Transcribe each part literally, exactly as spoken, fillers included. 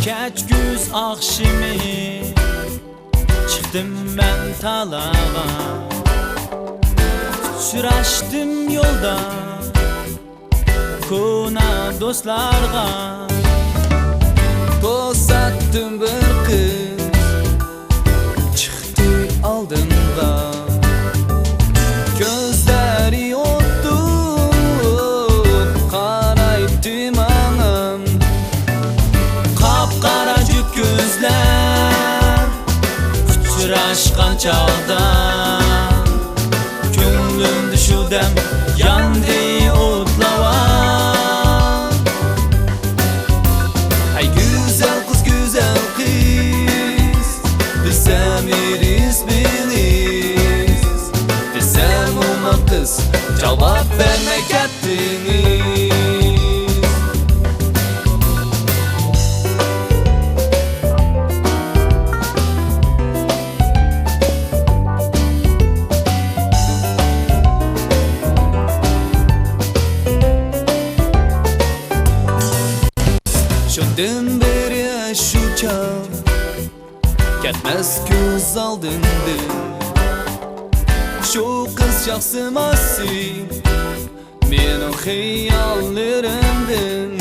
كەچ كۈز ئاخشىمى چىقتىم مەن تالاغا، ئۇچراشتىم يولدا كونا دوستلارغا. توساتتىن بىر قىز چىقتى ئالدىمغا، كۆزلىرى ئوتلۇق قارايتتى ماڭا. قاپقارا جۈپ كۆزلەر ئۇچراشقان چاغدا، كۆڭلۈمدە شۇ دەم ياندى ئوت لاۋا. ھەي گۈزەل قىز، گۈزەل قىز، بىلسەم ئىسمىڭىز، دېسەم ئوماق قىز، جاۋاب بەرمەي كەتتىڭىز. شۇندىن بېرى شۇ چاغ كەتمەس كۆز ئالدىمدىن. شۇ قىز شاخسىماسى مېنىڭ خىياللىرىمدىن.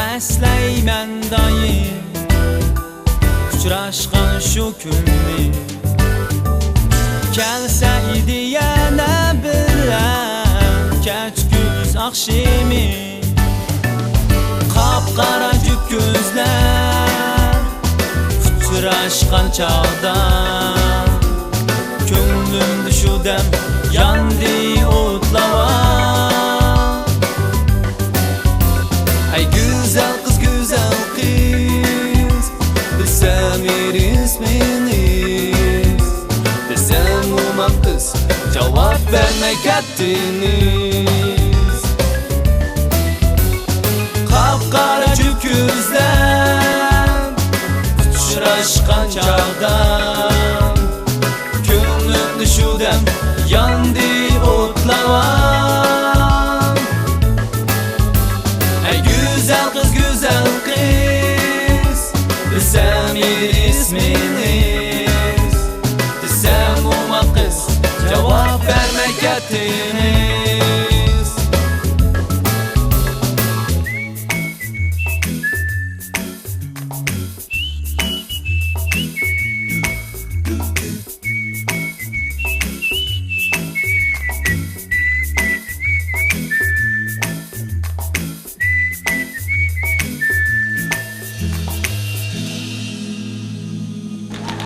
ئەسلەيمەن دائىم ئۇچراشقان شۇ كۈننى. كەلسە ئىدى يەنە بىلەن كەچ كۈز ئاخشىمى. قاپقارا جۈپ كۆزلەر ئۇچراشقان چاغدا، كۆڭلۈمدە شۇ دەم ياندى ئوت لاۋا. ھەي گۈزەل قىز، گۈزەل قىز، بىلسەم ئىسمىڭىز، دېسەم ئوماق قىز، جاۋاب بەرمەي كەتتىڭىز.